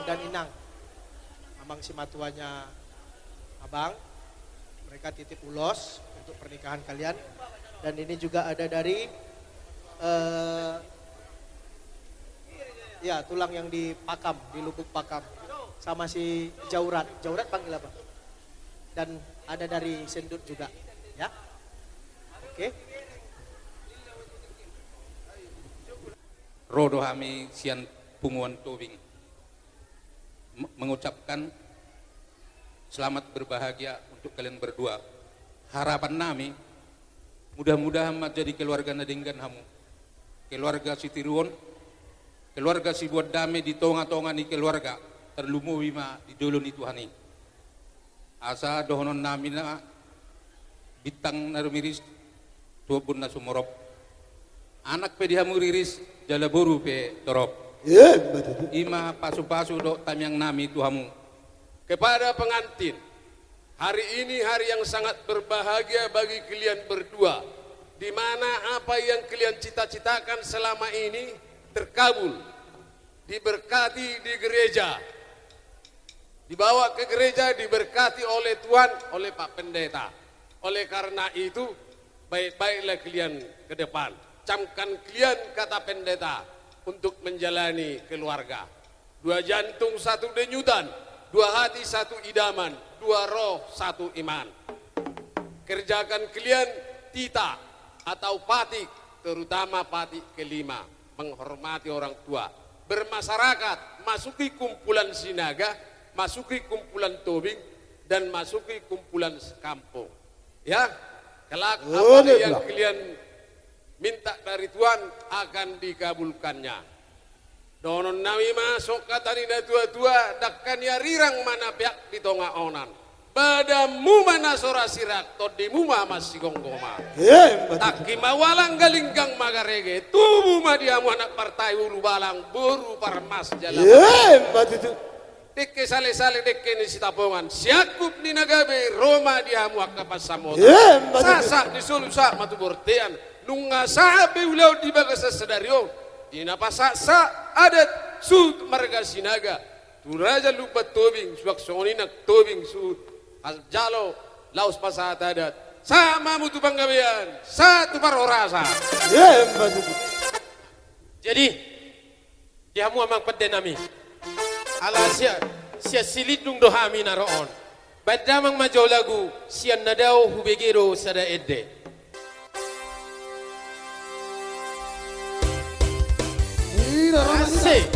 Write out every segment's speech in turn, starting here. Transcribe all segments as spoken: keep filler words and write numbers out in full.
dan inang, amang simatuanya abang, mereka titip ulos untuk pernikahan kalian. Dan ini juga ada dari, eh, ya, tulang yang di Pakam, di Lubuk Pakam, sama si Jaurat. Jaurat panggil apa? Dan ada dari Sendut juga, ya. Oke. Ro do hami sian punguan Tobing me-, mengucapkan selamat berbahagia untuk kalian berdua. Harapan nami, mudah-mudahan menjadi keluarga na denggan hamu. Keluarga sitiruon, keluarga sibuat dame di tonga-tonga ni keluarga, tarlumobi ma di dolok ni Tuhan i. Asa dohonon nami na bintang na rumiris tu ombun na sumorop. Anak pe di hamu riris, jala boru pe torop. Ima tutu. Ima pasu-pasu dohot tangiang nami tu hamu. Kepada pengantin, hari ini hari yang sangat berbahagia bagi kalian berdua, di mana apa yang kalian cita-citakan selama ini terkabul, diberkati di gereja. Dibawa ke gereja, diberkati oleh Tuhan, oleh Pak Pendeta. Oleh karena itu, baik-baiklah kalian ke depan. Camkan kalian, kata pendeta, untuk menjalani keluarga. Dua jantung, satu denyutan, dua hati, satu idaman, dua roh, satu iman. Kerjakan kalian titah atau patik, terutama patik kelima, menghormati orang tua, bermasyarakat, masuki kumpulan Sinaga, masuki kumpulan Tobing, dan masuki kumpulan sekampung. Ya, kelak apa yang kalian minta dari Tuhan akan dikabulkannya. Dohonon nami ma songon hata ni na tua-tua, dangka ni arirang ma na peak di tonga onan. Badanmu ma na so ra sirang, tondimu ma masigomgoman. Tangki ma ualang, galinggang ma garege, tubu ma di hamu anak partai, ulubalang, boru parmas jala. Dengke sale-sale, dengke ni Sitapongan, siangkup ni na gabe, ro ma di hamu angka pansamotan. Sahat-sahat ni solu, sahat ma tu bontean. Nunga sahat be ulaon di bagasan sadari on, di na pasahat-sahat adat suhut marga Sinaga, tu Raja Lumban Tobing, suang songon i nang Tobing suhut, jalo laos pasahat adat. Sahat ma hamu tu panggabean, sahat tu parhorasan. Jadi, di hamu amang pande nami, ala sian, sian Silindung do hami na ro on. Baen damang ma jo lagu Sian Na Dao Hubege Do Sada Ende. Asik.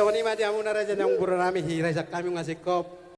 Songon i ma di hamuna raja ni amangboru nami, hiraisang hami nunga singkop.